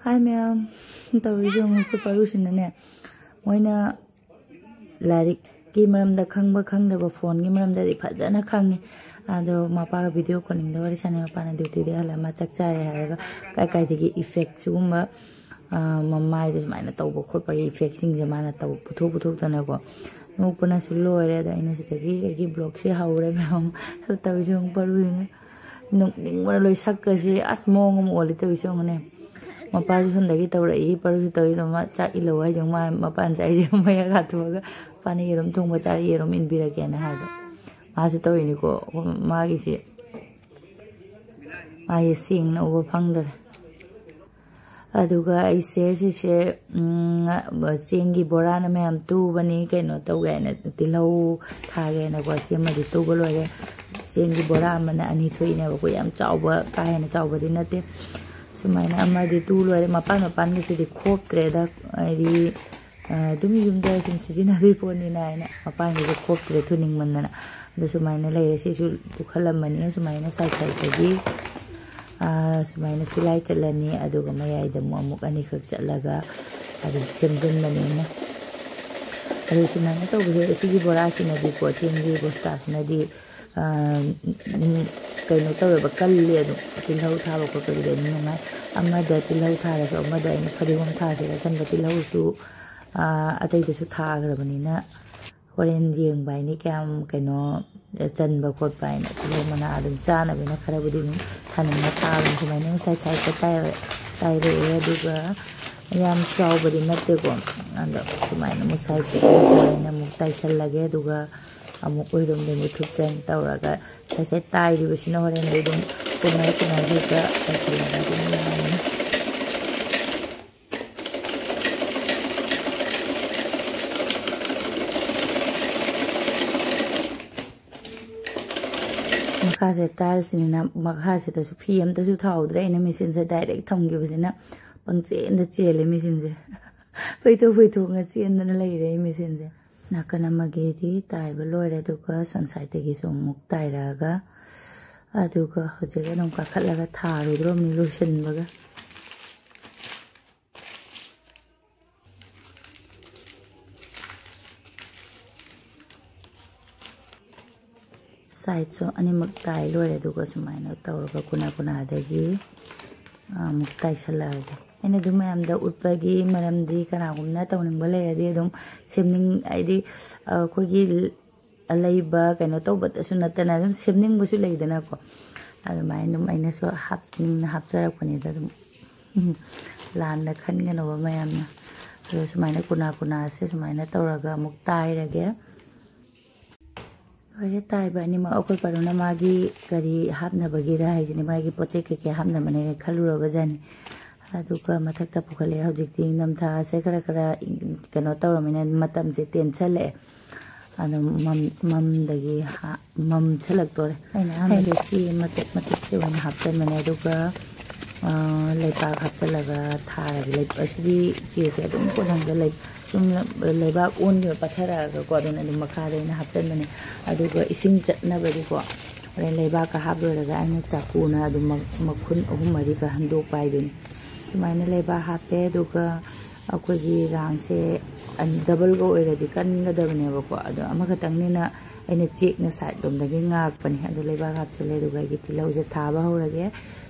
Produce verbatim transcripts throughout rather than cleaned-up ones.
ꯍꯥꯏ ꯃꯌꯥꯝ, ꯇꯧꯔꯤꯁꯦ ꯌꯦꯡꯉꯨ, ꯑꯩꯈꯣꯏ ꯄꯥꯔꯨꯁꯤꯅꯅꯦ, ꯃꯣꯏꯅ ꯂꯥꯏꯔꯤꯛꯀꯤ ꯃꯔꯝꯗ ꯈꯪꯕ ꯈꯪꯗꯕ, ꯐꯣꯟꯒꯤ ꯃꯔꯝꯗꯗꯤ ꯐꯖꯅ ꯈꯪꯉꯤ꯫ ꯑꯗꯣ ꯃꯄꯥꯒ ꯚꯤꯗꯤꯑꯣ ꯀꯣꯂꯤꯡꯗ ꯋꯥꯔꯤ ꯁꯥꯟꯅꯩ, ꯃꯄꯥꯅ ꯗ꯭ꯌꯨꯇꯤꯗꯒꯤ ꯍꯜꯂꯛꯑ ꯃꯥ ꯆꯥꯛ ꯆꯥꯔꯦ ꯍꯥꯏꯔꯒ ꯀꯥꯏ ꯀꯥꯏꯗꯒꯤ ꯏꯐꯦꯛ ꯁꯤꯒꯨꯝꯕ, ꯑ, ꯃꯃꯥꯏꯗ ꯁꯨꯃꯥꯏꯅ ꯇꯧꯕ ꯈꯣꯠꯄꯒꯤ ꯏꯐꯦꯛꯁꯤꯡꯁꯦ ꯃꯥꯅ ꯇꯧ-, ꯄꯨꯊꯣꯛ ꯄꯨꯊꯣꯛꯇꯅꯀꯣ꯫ ꯅꯣꯛꯄꯅꯁꯨ ꯂꯣꯏꯔꯦ꯫ ꯑꯗ ꯑꯩꯅ ꯁꯤꯗꯒꯤ ꯑꯩꯒꯤ ꯕ꯭ꯂꯣꯛꯁꯦ ꯍꯧꯔꯦ ꯃꯌꯥꯝ꯫ ꯇꯧꯔꯤꯁꯦ ꯌꯦꯡꯉꯨ, ꯄꯥꯔꯨꯁꯤꯅ ꯅꯣꯛꯅꯤꯡꯕꯅ ꯂꯣꯏ, ꯁꯛꯀꯁꯤ ꯑꯁ ꯃꯑꯣꯡ ꯑꯃ ꯑꯣꯜꯂꯤ ꯇꯧꯔꯤꯁꯦ ꯌꯦꯡꯉꯨꯅꯦ꯫ ꯃꯄꯥꯁꯨ ꯁꯣꯝꯗꯒꯤ ꯇꯧꯔꯛꯏ, ꯄꯥꯔꯨꯁꯨ ꯇꯧꯔꯤ, ꯑꯗꯨꯝ ꯃꯥ ꯆꯥꯛ ꯏꯜꯂꯧ ꯍꯥꯏꯁꯦ ꯃꯥ ꯃꯄꯥꯟ ꯆꯥꯛꯏꯁꯦ ꯃꯌꯥ ꯀꯥꯊꯣꯛꯑꯒ ꯃꯄꯥꯅ ꯌꯦꯔꯨꯝ ꯊꯣꯡꯕ ꯆꯥꯔꯤ, ꯌꯦꯔꯨꯝ ꯏꯟꯕꯤꯔꯒꯦꯅ ꯍꯥꯏꯕ꯫ ꯃꯥꯁꯨ ꯇꯧꯔꯤꯅꯤꯀꯣ, ꯃꯥꯒꯤꯁꯦ꯫ ꯃꯥꯁꯦ ꯁꯦꯡꯅ ꯎꯕ ꯐꯪꯗꯔꯦ꯫ ꯑꯗꯨꯒ ꯑꯩꯁꯦ ꯁꯤꯁꯦ, ꯎꯝ, ꯆꯦꯡꯒꯤ ꯕꯣꯔꯥꯅ ꯃꯌꯥꯝ ꯇꯨꯕꯅꯤ, ꯀꯩꯅꯣ ꯇꯧꯒꯦ ꯍꯥꯏꯅ, ꯇꯤꯜꯍꯧ ꯊꯥꯒꯦ ꯍꯥꯏꯅꯀꯣ꯫ ꯁꯤꯃꯗꯤ ꯇꯨꯕ ꯂꯣꯏꯔꯦ꯫ ꯆꯦꯡꯒꯤ ꯕꯣꯔꯥ ꯑꯃꯅ ꯑꯅꯤ ꯊꯣꯛꯏꯅꯦꯕꯀꯣ, ꯌꯥꯝ ꯆꯥꯎꯕ, ꯀꯥ ꯍꯦꯟꯅ ꯆꯥꯎꯕꯗꯤ ꯅꯠꯇꯦ꯫ ꯁꯨꯃꯥꯏꯅ ꯑꯃꯗꯤ ꯇꯨ ꯂꯣꯏꯔꯦ꯫ ꯃꯄꯥꯟ ꯃꯄꯥꯟꯒꯤꯁꯤꯗꯤ ꯈꯣꯛꯇ꯭ꯔꯦꯗ, ꯍꯥꯏꯗꯤ, ꯑ, ꯑꯗꯨꯝ ꯌꯨꯝꯗ ꯁꯨꯝ ꯁꯤꯖꯤꯟꯅꯗꯣꯏ ꯄꯣꯠꯅꯤꯅ ꯍꯥꯏꯅ ꯃꯄꯥꯟꯒꯤꯁꯦ ꯈꯣꯛꯇ꯭ꯔꯦ, ꯊꯨꯅꯤꯡꯃꯟꯗꯅ꯫ ꯑꯗꯣ ꯁꯨꯃꯥꯏꯅ ꯂꯩꯔꯦ꯫ ꯁꯤꯁꯨ ꯄꯨꯈꯠꯂꯝꯃꯅꯤ꯫ ꯁꯨꯃꯥꯏꯅ ꯁꯥꯏꯠ ꯁꯥꯏꯠꯇꯒꯤ, ꯑ, ꯁꯨꯃꯥꯏꯅ ꯁꯤꯂꯥꯏ ꯆꯠꯂꯅꯤ, ꯑꯗꯨꯒ ꯃꯌꯥꯏꯗ ꯑꯃꯨꯛ ꯑꯃꯨꯛ ꯑꯅꯤꯈꯛ ꯆꯠꯂꯒ ꯑꯗꯨꯝ ꯁꯦꯝꯖꯤꯟꯕꯅꯤꯅ꯫ ꯑꯗꯨ ꯁꯨꯃꯥꯏꯅ ꯇꯧꯕꯁꯦ, ꯁꯤꯒꯤ ꯕꯣꯔꯥꯁꯤꯅꯗꯤꯀꯣ, ꯆꯦꯡꯒꯤ ꯕꯣꯁꯇꯥꯁꯤꯅꯗꯤ, ꯑ, ꯎꯝ, ꯀꯩꯅꯣ ꯇꯧꯋꯦꯕ, ꯀꯜꯂꯤ꯫ ꯑꯗꯨꯝ ꯇꯤꯜꯍꯧ ꯊꯥꯕ ꯈꯣꯠꯄꯗꯨꯗꯤ ꯑꯗꯨꯝ ꯅꯨꯡꯉꯥꯏ꯫ ꯑꯃꯗ ꯇꯤꯜꯍꯧ ꯊꯥꯔꯁꯨ ꯑꯃꯗ ꯑꯩꯅ ꯐꯗꯤꯒꯣꯝ ꯊꯥꯁꯤꯔ ꯈꯟꯕ, ꯇꯤꯜꯍꯧꯁꯨ, ꯑ, ꯑꯇꯩꯗꯁꯨ ꯊꯥꯈ꯭ꯔꯕꯅꯤꯅ ꯍꯣꯔꯦꯟ ꯌꯦꯡꯕ ꯍꯥꯏꯅꯤ ꯀꯌꯥꯝ ꯀꯩꯅꯣ ꯆꯟꯕ ꯈꯣꯠꯄ ꯍꯥꯏꯅ꯫ ꯇꯤꯜꯍꯧ ꯃꯅꯥ ꯑꯗꯨꯝ ꯆꯥꯅꯕꯅꯤꯅ ꯈꯔꯕꯨꯗꯤ ꯑꯗꯨꯝ ꯊꯥꯅꯤꯡꯅ ꯊꯥꯕꯅꯤ꯫ ꯁꯨꯃꯥꯏꯅ ꯉꯁꯥꯏ ꯁꯥꯏꯠꯇ ꯇꯥꯏꯔ-, ꯇꯥꯏꯔꯛꯑꯦ꯫ ꯑꯗꯨꯒ ꯌꯥꯝ ꯆꯥꯎꯕꯗꯤ ꯅꯠꯇꯦꯀꯣ꯫ ꯑꯗꯣ ꯁꯨꯃꯥꯏꯅ ꯑꯃꯨꯛ ꯁꯥꯏꯠꯇ ꯁꯨꯃꯥꯏꯅ ꯑꯃꯨꯛ ꯇꯥꯏꯁꯜꯂꯒꯦ꯫ ꯑꯗꯨꯒ ꯑꯃꯨꯛ ꯑꯣꯏꯔꯣꯝꯗ ꯑꯃꯨꯛ ꯊꯨꯞꯆꯟ ꯇꯧꯔꯒ ꯁꯥꯏꯠ ꯁꯥꯏꯠ ꯇꯥꯏꯔꯤꯕꯁꯤꯅ ꯍꯣꯔꯦꯟ ꯑꯩ ꯑꯗꯨꯝ ꯀꯣꯟꯅꯔ ꯀꯣꯟꯅꯔ ꯍꯦꯛꯇ ꯇꯥꯏꯁꯜꯂꯒ ꯑꯗꯨꯝ ꯌꯥꯔꯅꯤ꯫ ꯃꯈꯥꯁꯦ ꯇꯥꯏꯜꯁꯅꯤꯅ ꯃꯈꯥꯁꯤꯗꯁꯨ ꯐꯤ ꯑꯝꯇꯁꯨ ꯊꯥꯍꯧꯗ꯭ꯔꯦ꯫ ꯑꯩꯅ ꯃꯦꯆꯤꯟꯁꯦ ꯗꯥꯏꯔꯦꯛ ꯊꯝꯈꯤꯕꯁꯤꯅ ꯄꯪꯆꯦꯟꯗ ꯆꯦꯜꯂꯦ ꯃꯦꯆꯤꯟꯁꯦ꯫ ꯐꯩꯊꯣꯛ ꯐꯩꯊꯣꯛꯅ ꯆꯦꯟꯗꯅ ꯂꯩꯔꯦ ꯑꯩ ꯃꯦꯆꯤꯟꯁꯦ꯫ ꯅꯥꯀꯟ ꯑꯃꯒꯤꯗꯤ ꯇꯥꯏꯕ ꯂꯣꯏꯔꯦ, ꯑꯗꯨꯒ ꯁꯣꯝ ꯁꯥꯏꯠꯇꯒꯤꯁꯨ ꯑꯃꯨꯛ ꯇꯥꯏꯔꯛꯑꯒ, ꯑꯗꯨꯒ ꯍꯧꯖꯤꯛ ꯑꯗꯨꯝ ꯀꯥꯈꯠꯂꯒ ꯊꯥꯔꯨꯗ꯭ꯔꯣꯕꯅꯤ ꯂꯣꯏꯁꯤꯟꯕꯒ꯫ ꯁꯥꯏꯠꯁꯨ ꯑꯅꯤꯃꯛ ꯇꯥꯏ ꯂꯣꯏꯔꯦ꯫ ꯑꯗꯨꯒ ꯁꯨꯃꯥꯏꯅ ꯇꯧꯔꯒ ꯀꯨꯅꯥ ꯀꯨꯅꯥꯗꯒꯤ ꯑꯃꯨꯛ ꯇꯥꯏꯁꯜꯂꯛꯑꯒꯦ꯫ ꯑꯩꯅ ꯑꯗꯨꯝ ꯃꯌꯥꯝꯗ ꯎꯠꯄꯒꯤ ꯃꯔꯝꯗꯤ, ꯀꯅꯥꯒꯨꯝꯕꯅ ꯇꯧꯅꯤꯡꯕ ꯂꯩꯔꯗꯤ ꯑꯗꯨꯝ ꯁꯦꯝꯅꯤꯡ ꯍꯥꯏꯗꯤ ꯑꯩꯈꯣꯏꯒꯤ ꯑꯂꯩꯕ ꯀꯩꯅꯣ ꯇꯧꯕꯗꯁꯨ ꯅꯠꯇꯅ ꯑꯗꯨꯝ ꯁꯦꯝꯅꯤꯡꯕꯁꯨ ꯂꯩꯗꯅꯀꯣ꯫ ꯑꯗꯨꯃꯥꯏꯅ ꯑꯗꯨꯝ ꯑꯩꯅꯁꯨ ꯍꯥꯞꯅꯤꯡꯅ ꯍꯥꯞꯆꯔꯛꯄꯅꯤꯗ꯫ ꯑꯗꯨꯝ ꯂꯥꯟꯅ ꯈꯟꯒꯅꯣꯕ ꯃꯌꯥꯝꯅ꯫ ꯑꯗꯣ ꯁꯨꯃꯥꯏꯅ ꯀꯨꯅꯥ ꯀꯨꯅꯥꯁꯦ ꯁꯨꯃꯥꯏꯅ ꯇꯧꯔꯒ ꯑꯃꯨꯛ ꯇꯥꯏꯔꯒꯦ꯫ ꯂꯣꯏꯔꯦ ꯇꯥꯏꯕ ꯑꯅꯤꯃꯛ꯫ ꯑꯩꯈꯣꯏ ꯄꯥꯔꯨꯅ ꯃꯥꯒꯤ ꯀꯔꯤ ꯍꯥꯞꯅꯕꯒꯤꯔ ꯍꯥꯏꯁꯤꯅꯦ, ꯃꯥꯒꯤ ꯄꯣꯠ ꯆꯩ ꯀꯩꯀꯩ ꯍꯥꯞꯅꯕꯅꯦ ꯈꯜꯂꯨꯔꯕꯖꯥꯠꯅꯤ꯫ ꯑꯗꯨꯒ ꯃꯊꯛꯇ ꯄꯨꯈꯠꯂꯛꯑꯦ꯫ ꯍꯧꯖꯤꯛꯇꯤ ꯏꯪꯊꯝꯊꯥꯁꯦ ꯈꯔ ꯈꯔ ꯀꯩꯅꯣ ꯇꯧꯔꯃꯤꯅ ꯃꯇꯝꯁꯦ ꯇꯦꯟꯁꯜꯂꯛꯑꯦ꯫ ꯑꯗꯨꯝ ꯃꯝ-, ꯃꯝꯗꯒꯤ ꯍꯥ-, ꯃꯝꯁꯜꯂꯛꯇꯣꯔꯦ꯫ ꯑꯩꯅ ꯑꯍꯥꯟꯕꯗ ꯆꯦ ꯃꯇꯦꯛ ꯃꯇꯦꯛꯁꯦ ꯑꯣꯏꯅ ꯍꯥꯞꯆꯟꯕꯅꯦ꯫ ꯑꯗꯨꯒ, ꯑ, ꯂꯩꯕꯥꯛ ꯍꯥꯞꯆꯜꯂꯒ ꯊꯥꯔꯒꯦ꯫ ꯂꯩ-, ꯑꯁꯤꯒꯤ ꯆꯦꯁꯦ ꯑꯗꯨꯝ ꯄꯣꯠꯂꯝꯗ ꯂꯩ-, ꯁꯨꯝ ꯂꯩꯕꯥꯛ ꯑꯣꯟꯈꯤꯕ ꯄꯠꯊꯔꯛꯑꯒꯀꯣ, ꯑꯗꯨꯅ ꯑꯗꯨꯝ ꯃꯈꯥꯗ ꯑꯩꯅ ꯍꯥꯞꯆꯟꯕꯅꯦ꯫ ꯑꯗꯨꯒ ꯏꯁꯤꯡ ꯆꯠꯅꯕꯒꯤꯀꯣ, ꯍꯣꯔꯦꯟ ꯂꯩꯕꯥꯛꯀ ꯍꯥꯞ ꯂꯣꯏꯔꯒ ꯑꯩꯅ ꯆꯥꯀꯨꯅ ꯑꯗꯨꯝ ꯃ-, ꯃꯈꯨꯟ ꯑꯍꯨꯝ ꯃꯔꯤꯒ ꯍꯟꯗꯣꯛꯄ ꯍꯥꯏꯗꯨꯅꯤ꯫ ꯁꯨꯃꯥꯏꯅ ꯂꯩꯕꯥꯛ ꯍꯥꯞꯄꯦ꯫ ꯑꯗꯨꯒ ꯑꯩꯈꯣꯏꯒꯤ ꯔꯥꯡꯁꯦ ꯑꯟ-, ꯗꯕꯜꯒ ꯑꯣꯏꯔꯗꯤ ꯀꯟꯒꯗꯕꯅꯦꯕꯀꯣ꯫ ꯑꯗꯣ ꯑꯃꯈꯛꯇꯪꯅꯤꯅ ꯑꯩꯅ ꯆꯦꯛꯅ ꯁꯥꯏꯠ ꯂꯣꯝꯗꯒꯤ ꯉꯥꯛꯄꯅꯦ꯫ ꯑꯗꯨ ꯂꯩꯕꯥꯛ ꯍꯥꯞꯆꯤꯜꯂꯦ꯫ ꯑꯗꯨꯒ ꯑꯩꯒꯤ ꯇꯤꯜꯍꯧꯁꯦ ꯊꯥꯕ ꯍꯧꯔꯒꯦ꯫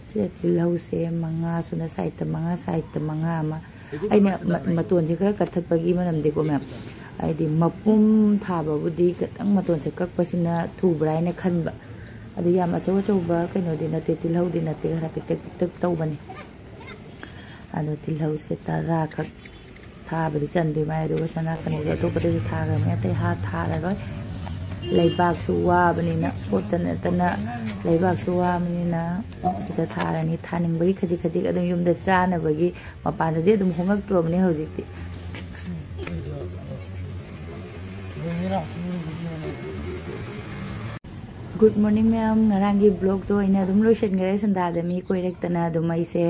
ꯁꯤꯗ ꯇꯤꯜꯍꯧꯁꯦ ꯃꯉꯥ ꯁꯨꯅ ꯁꯥꯏꯠꯇ ꯃꯉꯥ, ꯁꯥꯏꯠꯇ ꯃꯉꯥ ꯑꯃ꯫ ꯑꯩꯅ ꯃ-, ꯃꯇꯣꯟꯁꯦ ꯈꯔ ꯀꯛꯊꯠꯄꯒꯤ ꯃꯔꯝꯗꯤꯀꯣ ꯃꯌꯥꯝ, ꯍꯥꯏꯗꯤ ꯃꯄꯨꯝ ꯊꯥꯕꯕꯨꯗꯤ ꯈꯤꯇꯪ ꯃꯇꯣꯟꯁꯦ ꯀꯛꯄꯁꯤꯅ ꯊꯨꯕ꯭ꯔꯥ ꯍꯥꯏꯅ ꯈꯟꯕ꯫ ꯑꯗꯨ ꯌꯥꯝ ꯑꯆꯧ ꯑꯆꯧꯕ ꯀꯩꯅꯣꯗꯤ ꯅꯠꯇꯦ, ꯇꯤꯜꯍꯧꯗꯤ ꯅꯠꯇꯦ, ꯈꯔ ꯄꯤꯛꯇꯛ ꯄꯤꯛꯇꯛ ꯇꯧꯕꯅꯦ꯫ ꯑꯗꯣ ꯇꯤꯜꯍꯧꯁꯦ ꯇꯔꯥ ꯈꯛ ꯊꯥꯕꯗꯤ ꯆꯟꯗꯣꯏ ꯃꯥꯜꯂꯦ꯫ ꯑꯗꯨꯒ ꯁꯣꯝ ꯅꯥꯀꯟꯗꯁꯨ ꯑꯇꯣꯞꯄꯗꯁꯨ ꯊꯥꯈ꯭ꯔꯕꯅꯦ꯫ ꯑꯇꯩ ꯍꯥ ꯊꯥꯔꯔꯣꯏ꯫ ꯂꯩꯕꯥꯛꯁꯨ ꯋꯥꯕꯅꯤꯅ, ꯄꯣꯠꯇ ꯅꯠꯇꯅ ꯂꯩꯕꯥꯛꯁꯨ ꯋꯥꯕꯅꯤꯅ ꯁꯤꯗ ꯊꯥꯔꯅꯤ꯫ ꯊꯥꯅꯤꯡꯕꯒꯤ ꯈꯖꯤꯛ ꯈꯖꯤꯛ ꯑꯗꯨꯝ ꯌꯨꯝꯗ ꯆꯥꯅꯕꯒꯤ ꯃꯄꯥꯟꯗꯗꯤ ꯑꯗꯨꯝ ꯍꯣꯡꯉꯛꯇ꯭ꯔꯕꯅꯦ ꯍꯧꯖꯤꯛꯇꯤ꯫ Good morning ꯃꯌꯥꯝ꯫ ꯉꯔꯥꯡꯒꯤ vlogꯇꯣ ꯑꯩꯅ ꯑꯗꯨꯝ ꯂꯣꯏꯁꯤꯟꯈ꯭ꯔꯦ꯫ ꯁꯟꯗꯥꯗ ꯃꯤ ꯀꯣꯏꯔꯛꯇꯅ ꯑꯗꯨꯝ ꯑꯩꯁꯦ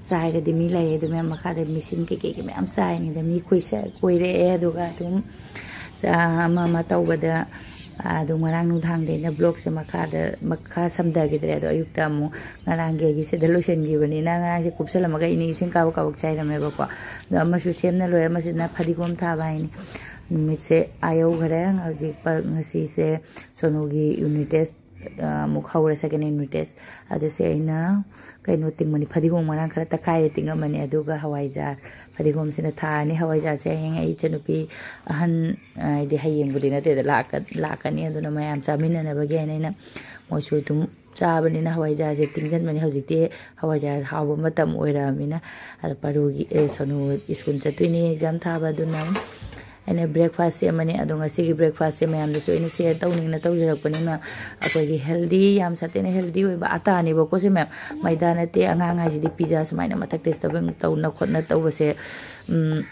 ꯆꯥꯏꯔꯗꯤ ꯃꯤ ꯂꯩꯌꯦ꯫ ꯑꯗꯨ ꯃꯌꯥꯝ ꯃꯈꯥꯗ ꯃꯤꯁꯤꯡ ꯀꯩꯀꯩꯒꯤ ꯃꯌꯥꯝ ꯆꯥꯏꯅꯤꯗ ꯃꯤ ꯀꯣꯏꯁ-, ꯀꯣꯏꯔꯛꯑꯦ꯫ ꯑꯗꯨꯒ ꯑꯗꯨꯝ ꯆꯥ-, ꯑꯃ ꯑꯃ ꯇꯧꯕꯗ ꯑꯗꯨꯝ ꯉꯔꯥꯡ ꯅꯨꯡꯗꯥꯡꯗꯩꯅ vlogꯁꯦ ꯃꯈꯥꯗ, ꯃꯈꯥ ꯁꯝꯊꯈꯤꯗ꯭ꯔꯦ꯫ ꯑꯗꯣ ꯑꯌꯨꯛꯇ ꯑꯃꯨꯛ ꯉꯔꯥꯡꯒꯤ ꯑꯩꯒꯤ ꯁꯤꯗ ꯂꯣꯏꯁꯤꯟꯈꯤꯕꯅꯤꯅ ꯉꯔꯥꯡꯁꯦ ꯀꯨꯞꯁꯜꯂꯝꯃꯒ ꯏꯅꯤ ꯏꯁꯤꯡ ꯀꯥꯕꯛ ꯀꯥꯕꯛ ꯆꯥꯏꯔꯝꯃꯦꯕꯀꯣ꯫ ꯑꯗꯣ ꯑꯃꯁꯨ ꯁꯦꯝꯅ ꯂꯣꯏꯔꯦ꯫ ꯑꯃꯁꯤꯅ ꯐꯗꯤꯒꯣꯝ ꯊꯥꯕ ꯍꯥꯏꯅꯤ꯫ ꯅꯨꯃꯤꯠꯁꯦ ꯑꯥ ꯌꯧꯈꯔꯦ꯫ ꯍꯧꯖꯤꯛ ꯄ-, ꯉꯁꯤꯁꯦ ꯁꯣꯅꯨꯒꯤ unit test, ꯑ, ꯑꯃꯨꯛ ꯍꯧꯔꯦ, second unit test꯫ ꯑꯗꯨꯁꯦ ꯑꯩꯅ ꯀꯩꯅꯣ ꯇꯤꯡꯕꯅꯤ, ꯐꯗꯤꯒꯣꯝ ꯃꯔꯥꯡ ꯈꯔ ꯇꯛꯈꯥꯏꯔ ꯇꯤꯡꯉꯝꯃꯅꯤ, ꯑꯗꯨꯒ ꯍꯋꯥꯏꯖꯥꯔ, ꯐꯗꯤꯒꯣꯝꯁꯤꯅ ꯊꯥꯔꯅꯤ꯫ ꯍꯋꯥꯏꯖꯥꯔꯁꯦ ꯍꯌꯦꯡ ꯑꯩ ꯏꯆꯟꯅꯨꯄꯤ ꯑꯍꯟ, ꯑ, ꯍꯥꯏꯗꯤ ꯍꯌꯦꯡꯕꯨꯗꯤ ꯅꯠꯇꯦꯗ, ꯂꯥꯛꯀ-, ꯂꯥꯛꯀꯅꯤ, ꯑꯗꯨꯅ ꯃꯌꯥꯝ ꯆꯥꯃꯤꯟꯅꯅꯕꯒꯤ ꯍꯥꯏꯅ ꯑꯩꯅ ꯃꯣꯏꯁꯨ ꯑꯗꯨꯝ ꯆꯥꯕꯅꯤꯅ ꯍꯋꯥꯏꯖꯥꯔꯁꯦ ꯇꯤꯡꯁꯤꯟꯕꯅꯤ꯫ ꯍꯧꯖꯤꯛꯇꯤ ꯍꯋꯥꯏꯖꯥꯔ ꯍꯥꯎꯕ ꯃꯇꯝ ꯑꯣꯏꯔꯛꯑꯃꯤꯅ꯫ ꯑꯗꯣ ꯄꯔꯨꯒꯤ, ꯑꯦ, ꯁꯣꯅꯨ school ꯆꯠꯇꯣꯏꯅꯤ, exam ꯊꯥꯕ, ꯑꯗꯨꯅ ꯑꯩꯅ breakfast ꯁꯦꯝꯃꯅꯤ꯫ ꯑꯗꯣ ꯉꯁꯤꯒꯤ breakfast ꯁꯦ ꯃꯌꯥꯝꯗꯁꯨ ꯑꯩꯅ share ꯇꯧꯅꯤꯡꯅ ꯇꯧꯖꯔꯛꯄꯅꯤ ꯃꯌꯥꯝ꯫ ꯑꯩꯈꯣꯏꯒꯤ healthy, ꯌꯥꯝ ꯁꯥꯊꯤꯅ healthy ꯑꯣꯏꯕ ꯑꯇꯥꯅꯦꯕꯀꯣ ꯁꯤ ꯃꯌꯥꯝ꯫ ꯃꯩꯗꯥ ꯅꯠꯇꯦ, ꯑꯉꯥꯡ ꯍꯥꯏꯁꯤꯗꯤ pizza ꯁꯨꯃꯥꯏꯅ ꯃꯊꯛ taste ꯇꯧꯕ ꯇꯧꯅ ꯈꯣꯠꯅ ꯇꯧꯕꯁꯦ, ꯎꯝ,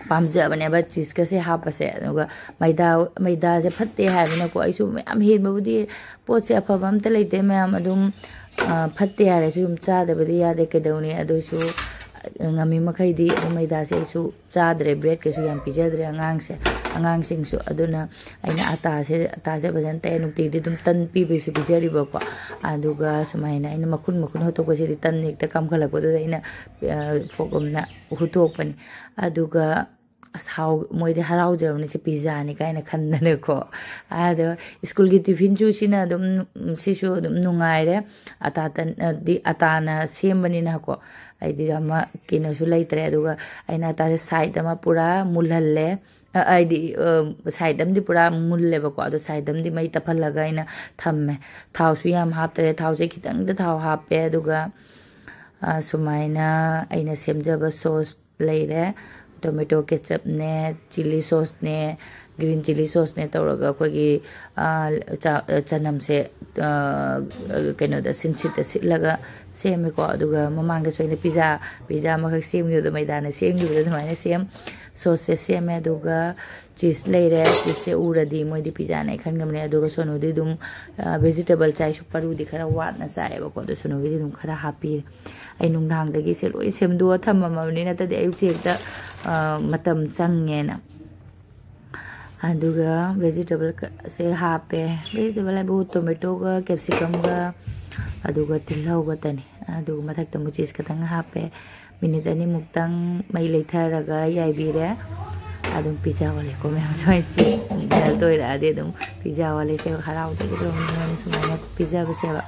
ꯄꯥꯝꯖꯕꯅꯦꯕ cheese ꯀꯁꯦ ꯍꯥꯞꯄꯁꯦ꯫ ꯑꯗꯨꯒ ꯃꯩꯗꯥ, ꯃꯩꯗꯥꯁꯦ ꯐꯠꯇꯦ ꯍꯥꯏꯕꯅꯤꯅꯀꯣ, ꯑꯩꯁꯨ ꯃꯌꯥꯝ ꯍꯦꯟꯕꯕꯨꯗꯤ ꯄꯣꯠꯁꯦ ꯑꯐꯕ ꯑꯝꯇ ꯂꯩꯇꯦ ꯃꯌꯥꯝ꯫ ꯑꯗꯨꯝ, ꯑ, ꯐꯠꯇꯦ ꯍꯥꯏꯔꯁꯨ ꯑꯗꯨꯝ ꯆꯥꯗꯕꯗꯤ ꯌꯥꯗꯦ, ꯀꯩꯗꯧꯅꯤ? ꯑꯗꯨꯁꯨ, ꯑ, ꯉꯝꯃꯤ ꯃꯈꯩꯗꯤ ꯑꯗꯨꯝ ꯃꯩꯗꯥꯁꯦ ꯑꯩꯁꯨ ꯆꯥꯗ꯭ꯔꯦ, bread ꯀꯁꯨ ꯌꯥꯝ ꯄꯤꯖꯗ꯭ꯔꯦ ꯑꯉꯥꯡꯁꯦ, ꯑꯉꯥꯡꯁꯤꯡꯁꯨ꯫ ꯑꯗꯨꯅ ꯑꯩꯅ ꯑꯇꯥꯁꯦ, ꯑꯇꯥꯁꯦ ꯐꯖꯅ ꯇꯩ, ꯅꯨꯡꯇꯤꯒꯤꯗꯤ ꯑꯗꯨꯝ ꯇꯟ ꯄꯤꯕꯁꯨ ꯄꯤꯖꯔꯤꯕꯀꯣ꯫ ꯑꯗꯨꯒ ꯁꯨꯃꯥꯏꯅ ꯑꯩꯅ ꯃꯈꯨꯟ ꯃꯈꯨꯟ ꯍꯧꯠꯇꯣꯛꯄꯁꯤꯗꯤ ꯇꯟ ꯍꯦꯛꯇ ꯀꯥꯝꯈꯠꯂꯛꯄꯗꯨꯗ ꯑꯩꯅ, ꯑ, fork ꯑꯃꯅ ꯍꯨꯠꯇꯣꯛꯄꯅꯤ꯫ ꯑꯗꯨꯒ ꯑꯁ, ꯍꯥꯎ-, ꯃꯣꯏꯗꯤ ꯍꯔꯥꯎꯖꯔꯕꯅꯤ, "ꯁꯤ pizza ꯅꯤ" ꯀꯥꯏꯅ ꯈꯟꯗꯅꯀꯣ꯫ ꯑꯗꯣ school ꯒꯤ tiffin ꯁꯨ ꯁꯤꯅ ꯑꯗꯨꯝ, ꯁꯤꯁꯨ ꯑꯗꯨꯝ ꯅꯨꯡꯉꯥꯏꯔꯦ꯫ ꯑꯇꯥ ꯇꯟ-, ꯑꯗꯤ ꯑꯇꯥꯅ ꯁꯦꯝꯕꯅꯤꯅꯀꯣ꯫ ꯑꯩꯗꯤ ꯑꯃ ꯀꯩꯅꯣꯁꯨ ꯂꯩꯇ꯭ꯔꯦ꯫ ꯑꯗꯨꯒ ꯑꯩꯅ ꯑꯇꯥꯁꯦ side ꯑꯃ ꯄꯨꯔꯥ ꯃꯨꯜꯍꯜꯂꯦ꯫ ꯑ, ꯍꯥꯏꯗꯤ, ꯑ, side ꯑꯃꯗꯤ ꯄꯨꯔꯥ ꯃꯨꯜꯂꯦꯕꯀꯣ꯫ ꯑꯗꯣ side ꯑꯃꯗꯤ ꯃꯩ ꯇꯞꯍꯜꯂꯒ ꯑꯩꯅ ꯊꯝꯃꯦ꯫ ꯊꯥꯎꯁꯨ ꯌꯥꯝ ꯍꯥꯞꯇ꯭ꯔꯦ꯫ ꯊꯥꯎꯁꯦ ꯈꯤꯇꯪꯗ ꯊꯥꯎ ꯍꯥꯞꯄꯦ꯫ ꯑꯗꯨꯒ, ꯑ, ꯁꯨꯃꯥꯏꯅ ꯑꯩꯅ ꯁꯦꯝꯖꯕ sauce ꯂꯩꯔꯦ꯫ Tomato ketchup ꯅꯦ, chilli sauce ꯅꯦ, green chilli sauce ꯅꯦ ꯇꯧꯔꯒ ꯑꯩꯈꯣꯏꯒꯤ, ꯑ, ꯆ-, ꯆꯅꯝꯁꯦ, ꯑ, ꯀꯩꯅꯣꯗ ꯁꯤꯟꯁꯤꯠꯇ ꯁꯤꯠꯂꯒ ꯁꯦꯝꯃꯦꯀꯣ꯫ ꯑꯗꯨꯒ ꯃꯃꯥꯡꯗꯁꯨ ꯑꯩꯅ pizza, pizza ꯑꯃꯈꯛ ꯁꯦꯝꯈꯤꯕꯗꯣ, ꯃꯩꯗꯥꯅ ꯁꯦꯝꯈꯤꯕꯗꯣ, ꯑꯗꯨꯃꯥꯏꯅ ꯁꯦꯝ, sauce ꯁꯦ ꯁꯦꯝꯃꯦ꯫ ꯑꯗꯨꯒ cheese ꯂꯩꯔꯦ꯫ Cheese ꯁꯦ ꯎꯔꯗꯤ ꯃꯣꯏꯗꯤ pizza ꯅꯦ ꯈꯟꯒꯅꯤ꯫ ꯑꯗꯨꯒ ꯁꯣꯅꯨꯗꯤ ꯑꯗꯨꯝ, ꯑ, vegetable ꯆꯥꯏ, ꯁꯨ-, ꯄꯔꯨꯗꯤ ꯈꯔ ꯋꯥꯠꯅ ꯆꯥꯏꯌꯦꯕꯀꯣ꯫ ꯑꯗꯣ ꯁꯣꯅꯨꯒꯤꯗꯤ ꯑꯗꯨꯝ ꯈꯔ ꯍꯥꯞꯄꯤꯔꯦ꯫ ꯑꯩ ꯅꯨꯡꯗꯥꯡꯗꯒꯤ ꯁꯦ ꯂꯣꯏ ꯁꯦꯝꯗꯣꯛꯑ ꯊꯝꯃꯝꯃꯕꯅꯤ, ꯅꯠꯇ꯭ꯔꯗꯤ ꯑꯌꯨꯛꯁꯦ ꯍꯦꯛꯇ, ꯑ, ꯃꯇꯝ ꯆꯪꯉꯦꯅ꯫ ꯑꯗꯨꯒ vegetable ꯀ-, ꯁꯦ ꯍꯥꯞꯄꯦ꯫ Vegetable ꯍꯥꯏꯕꯨ tomato ꯒ, capsicum ꯒ, ꯑꯗꯨꯒ ꯇꯤꯜꯍꯧꯒꯇꯅꯤ꯫ ꯑꯗꯨꯒ ꯃꯊꯛꯇ ꯑꯃꯨꯛ cheese ꯈꯛꯇꯪ ꯍꯥꯞꯄꯦ꯫ Minute ꯑꯅꯤꯃꯨꯛꯇꯪ ꯃꯩ ꯂꯩꯊꯔꯒ ꯌꯥꯏꯕꯤꯔꯦ꯫ ꯑꯗꯨꯝ ꯄꯤꯖ ꯑꯣꯜꯂꯦꯀꯣ ꯃꯌꯥꯝ꯫ ꯁꯨꯃꯥꯏꯅ ꯆꯤꯁ ꯃꯦꯜꯠ ꯑꯣꯏꯔꯛꯑꯗꯤ ꯑꯗꯨꯝ ꯄꯤꯖ ꯑꯣꯜꯂꯦ꯫ ꯁꯦ ꯍꯔꯥꯎꯖꯒꯗꯧꯕꯅꯤ ꯃꯣꯏꯅ ꯁꯨꯃꯥꯏꯅ ꯄꯤꯖꯕꯁꯦꯕ꯫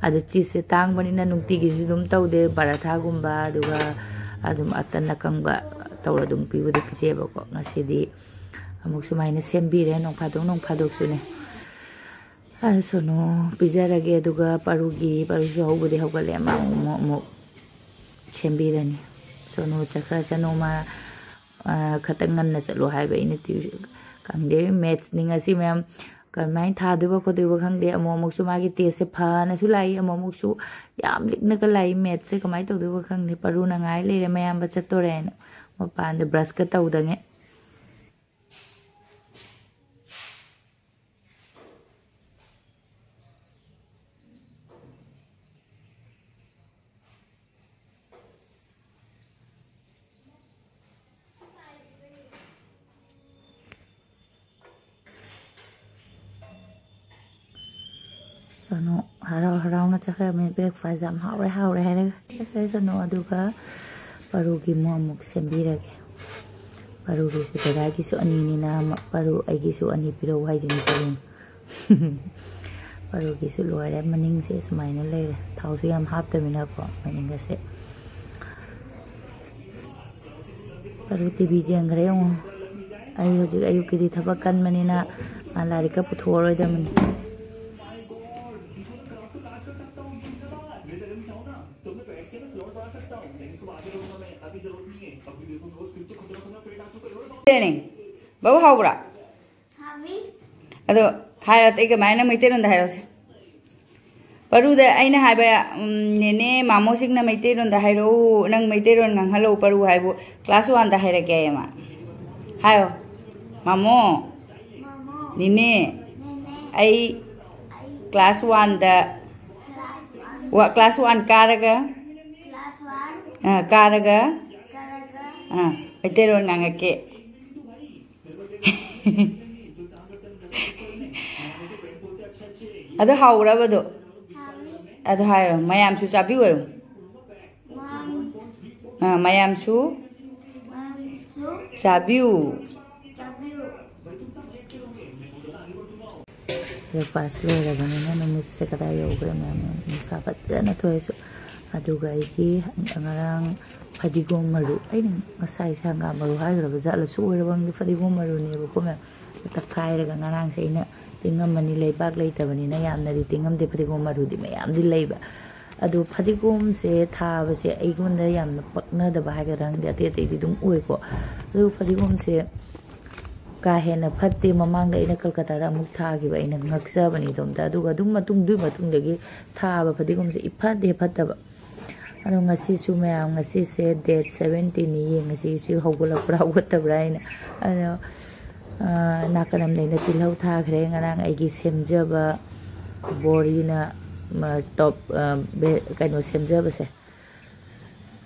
ꯑꯗꯣ ꯆꯤꯁꯁꯦ ꯇꯥꯡꯕꯅꯤꯅ ꯅꯨꯡꯇꯤꯒꯤꯁꯨ ꯑꯗꯨꯝ ꯇꯧꯗꯦ꯫ ꯄꯔꯥꯊꯥꯒꯨꯝꯕ, ꯑꯗꯨꯒ ꯑꯗꯨꯝ ꯑꯇꯟ ꯑꯀꯪꯕ ꯇꯧꯔ ꯑꯗꯨꯝ ꯄꯤꯕꯗꯤ ꯄꯤꯖꯩꯑꯕꯀꯣ꯫ ꯉꯁꯤꯗꯤ ꯑꯃꯨꯛ ꯁꯨꯃꯥꯏꯅ ꯁꯦꯝꯕꯤꯔꯦ, ꯅꯣꯡ ꯐꯥꯗꯣꯛ ꯅꯣꯡ ꯐꯥꯗꯣꯛꯁꯨꯅꯦ꯫ ꯑ, ꯁꯣꯅꯣ ꯄꯤꯖꯔꯒꯦ, ꯑꯗꯨꯒ ꯄꯔꯨꯒꯤ, ꯄꯔꯨꯁꯨ ꯍꯧꯕꯗꯤ ꯍꯧꯒꯠꯂꯦ, ꯑꯃ ꯑꯃꯨꯛ, ꯑꯃꯨꯛ, ꯑꯃꯨꯛ ꯁꯦꯝꯕꯤꯔꯅꯤ꯫ ꯁꯣꯅꯣ ꯆꯠꯈ꯭ꯔꯁꯅꯨ, ꯃꯥ, ꯑ, ꯈꯇꯪ ꯉꯟꯅ ꯆꯠꯂꯣ ꯍꯥꯏꯕ ꯑꯩꯅ ꯇ꯭ꯌꯨ-, ꯈꯪꯗꯦ, ꯃꯦꯠꯁꯅꯤ ꯉꯁꯤ ꯃꯌꯥꯝ꯫ ꯀꯔꯝꯍꯥꯏꯅ ꯊꯥꯗꯣꯏꯕ ꯈꯣꯠꯇꯣꯏꯕ ꯈꯪꯗꯦ꯫ ꯑꯃꯨꯛ ꯑꯃꯨꯛꯁꯨ ꯃꯥꯒꯤ ꯇꯦꯁꯁꯦ ꯐꯅꯁꯨ ꯂꯥꯛꯏ, ꯑꯃꯨꯛ ꯑꯃꯨꯛꯁꯨ ꯌꯥꯝ ꯂꯤꯛꯅꯒ ꯂꯥꯛꯏ꯫ ꯃꯦꯠꯁꯁꯦ ꯀꯃꯥꯏꯅ ꯇꯧꯗꯣꯏꯕ ꯈꯪꯗꯦ꯫ ꯄꯔꯨꯅ ꯉꯥꯏ ꯂꯩꯔꯦ ꯃꯌꯥꯝꯕ ꯆꯠꯇꯣꯔꯦꯅ, ꯃꯄꯥꯟꯗ ꯕ꯭ꯔꯁꯀ ꯇꯧꯗꯉꯩ꯫ ꯁꯣꯅꯨ ꯍꯔꯥꯎ ꯍꯔꯥꯎꯅ ꯆꯠꯈ꯭ꯔꯕꯅꯤ꯫ ꯕ꯭ꯔꯦꯛꯐꯥꯁ ꯌꯥꯝ ꯍꯥꯎꯔꯦ, ꯍꯥꯎꯔꯦ ꯍꯥꯏꯔꯒ ꯆꯠꯈ꯭ꯔꯦ ꯁꯣꯅꯨ꯫ ꯑꯗꯨꯒ ꯄꯔꯨꯒꯤ ꯃꯣꯃꯣ ꯑꯃꯨꯛ ꯁꯦꯝꯕꯤꯔꯒꯦ꯫ ꯄꯔꯨꯒꯤꯁꯨ ꯗꯗꯥꯒꯤꯁꯨ ꯑꯅꯤꯅꯤꯅ, ꯃ-, ꯄꯔꯨ ꯑꯩꯒꯤꯁꯨ ꯑꯅꯤ ꯄꯤꯔꯛꯎ ꯍꯥꯏꯁꯤꯅꯤ ꯄꯔꯨꯅ꯫ ꯄꯔꯨꯒꯤꯁꯨ ꯂꯣꯏꯔꯦ, ꯃꯅꯤꯡꯁꯦ ꯁꯨꯃꯥꯏꯅ ꯂꯩꯔꯦ꯫ ꯊꯥꯎꯁꯨ ꯌꯥꯝ ꯍꯥꯞꯇꯕꯅꯤꯅꯀꯣ ꯃꯅꯤꯡꯒꯁꯦ꯫ ꯄꯔꯨ ꯇꯤꯚꯤ ꯌꯦꯡꯈ꯭ꯔꯦ ꯌꯦꯡꯉꯣ꯫ ꯑꯩ ꯍꯧꯖꯤꯛ ꯑꯌꯨꯛꯀꯤꯗꯤ ꯊꯕꯛ ꯀꯟꯕꯅꯤꯅ ꯃꯥ ꯂꯥꯏꯔꯤꯛꯀ ꯄꯨꯊꯣꯛꯑꯔꯣꯏꯗꯕꯅꯤ꯫ ꯕꯥꯕꯨ ꯍꯥꯎꯕ꯭ꯔꯥ? ꯑꯗꯣ ꯍꯥꯏꯔ ꯑꯇꯩ ꯀꯃꯥꯏꯅ ꯃꯩꯇꯩꯂꯣꯟꯗ ꯍꯥꯏꯔꯛꯑꯣꯁꯦ? ꯄꯔꯨꯗ ꯑꯩꯅ ꯍꯥꯏꯕ, ꯎꯝ, "ꯅꯦꯅꯦ, ꯃꯥꯃꯣꯁꯤꯡꯅ ꯃꯩꯇꯩꯂꯣꯟꯗ ꯍꯥꯏꯔꯛꯎ, ꯅꯪ ꯃꯩꯇꯩꯂꯣꯟ ꯉꯥꯡꯍꯜꯂꯧ ꯄꯔꯨ" ꯍꯥꯏꯕꯨ class one ꯗ ꯍꯥꯏꯔꯛꯀꯦ ꯍꯥꯏꯌꯦ ꯃꯥ꯫ ꯍꯥꯏꯌꯣ, "ꯃꯥꯃꯣ, ꯅꯦꯅꯦ, ꯑꯩ class one ꯗ, ꯋꯥ-, class one ꯀꯥꯔꯒ, ꯑ, ꯀꯥꯔꯒ, ꯑ, ꯃꯩꯇꯩꯂꯣꯟ ꯉꯥꯡꯉꯛꯀꯦ"꯫ ꯑꯗꯨ ꯍꯥꯎꯕ꯭ꯔꯕ ꯑꯗꯨ? ꯑꯗꯨ ꯍꯥꯏꯔꯣ, "ꯃꯌꯥꯝꯁꯨ ꯆꯥꯕꯤꯌꯨ" ꯍꯥꯏꯌꯨ꯫ ꯑꯥ, "ꯃꯌꯥꯝꯁꯨ"꯫ ꯆꯥꯕꯤꯌꯨ꯫ ꯕ꯭ꯔꯦꯛꯐꯥꯁ ꯂꯣꯏꯔꯕꯅꯤꯅ ꯅꯨꯃꯤꯠꯁꯦ ꯀꯗꯥꯏ ꯌꯧꯈ꯭ꯔꯦ ꯃꯌꯥꯝ? ꯅꯨꯡꯁꯥ ꯐꯖꯅ ꯊꯣꯛꯑꯦꯁꯨ꯫ ꯑꯗꯨꯒ ꯑꯩꯒꯤ ꯉꯔꯥꯡ ꯐꯗꯤꯒꯣꯝ ꯃꯔꯨ, ꯑꯩꯅ ꯉꯁꯥꯏꯁꯦ ꯍꯪꯒꯥꯝ ꯃꯔꯨ ꯍꯥꯏꯈ꯭ꯔꯕ ꯖꯥꯠꯂꯁꯨ ꯑꯣꯏꯔꯕ ꯈꯪꯗꯦ, ꯐꯗꯤꯒꯣꯝ ꯃꯔꯨꯅꯦꯕꯀꯣ ꯃꯌꯥꯝ꯫ ꯇꯛꯈꯥꯏꯔꯒ ꯉꯔꯥꯡꯁꯦ ꯑꯩꯅ ꯇꯤꯡꯉꯝꯃꯅꯤ, ꯂꯩꯕꯥꯛ ꯂꯩꯇꯕꯅꯤꯅ ꯌꯥꯝꯅꯗꯤ ꯇꯤꯡꯉꯝꯗꯦ, ꯐꯗꯤꯒꯣꯝ ꯃꯔꯨꯗꯤ ꯃꯌꯥꯝꯗꯤ ꯂꯩꯕ꯫ ꯑꯗꯣ ꯐꯗꯤꯒꯣꯝꯁꯦ ꯊꯥꯕꯁꯦ ꯑꯩꯉꯣꯟꯗ ꯌꯥꯝꯅ ꯄꯛꯅꯗꯕ ꯍꯥꯏꯒꯗ꯭ꯔꯥ ꯈꯪꯗꯦ, ꯑꯇꯩ ꯑꯇꯩꯗꯤ ꯑꯗꯨꯝ ꯑꯣꯏꯀꯣ꯫ ꯑꯗꯨ ꯐꯗꯤꯒꯣꯝꯁꯦ ꯀꯥ ꯍꯦꯟꯅ ꯐꯠꯇꯦ꯫ ꯃꯃꯥꯡꯗ ꯑꯩꯅ ꯀꯜꯀꯇꯥꯗ ꯑꯃꯨꯛ ꯊꯥꯈꯤꯕ, ꯑꯩꯅ ꯉꯛꯆꯕꯅꯤ ꯏꯇꯣꯝꯇ꯫ ꯑꯗꯨꯒ ꯑꯗꯨꯝ ꯃꯇꯨꯡ, ꯑꯗꯨꯒꯤ ꯃꯇꯨꯡꯗꯒꯤ ꯊꯥꯕ ꯐꯗꯤꯒꯣꯝꯁꯦ ꯏꯐꯠ ꯍꯦꯛ ꯐꯠꯇꯕ꯫ ꯑꯗꯣ ꯉꯁꯤꯁꯨ ꯃꯌꯥꯝ, ꯉꯁꯤꯁꯦ ꯗꯦꯠ ꯁꯕꯦꯟꯇꯤꯟꯅꯤ, ꯌꯦꯡꯉꯁꯤ ꯁꯤ ꯍꯧꯒꯠꯂꯛꯄ꯭ꯔꯥ ꯍꯧꯒꯠꯇꯕ꯭ꯔꯥ ꯍꯥꯏꯅ꯫ ꯑꯗꯣ, ꯑ, ꯅꯥꯀꯟ ꯑꯃꯗ ꯑꯩꯅ ꯇꯤꯜꯍꯧ ꯊꯥꯈ꯭ꯔꯦ, ꯉꯔꯥꯡ ꯑꯩꯒꯤ ꯁꯦꯝꯖꯕ ꯕꯣꯔꯤꯅ, ꯃ, ꯇꯣꯞ, ꯑ, ꯕꯦ-, ꯀꯩꯅꯣ ꯁꯦꯝꯖꯕꯁꯦ,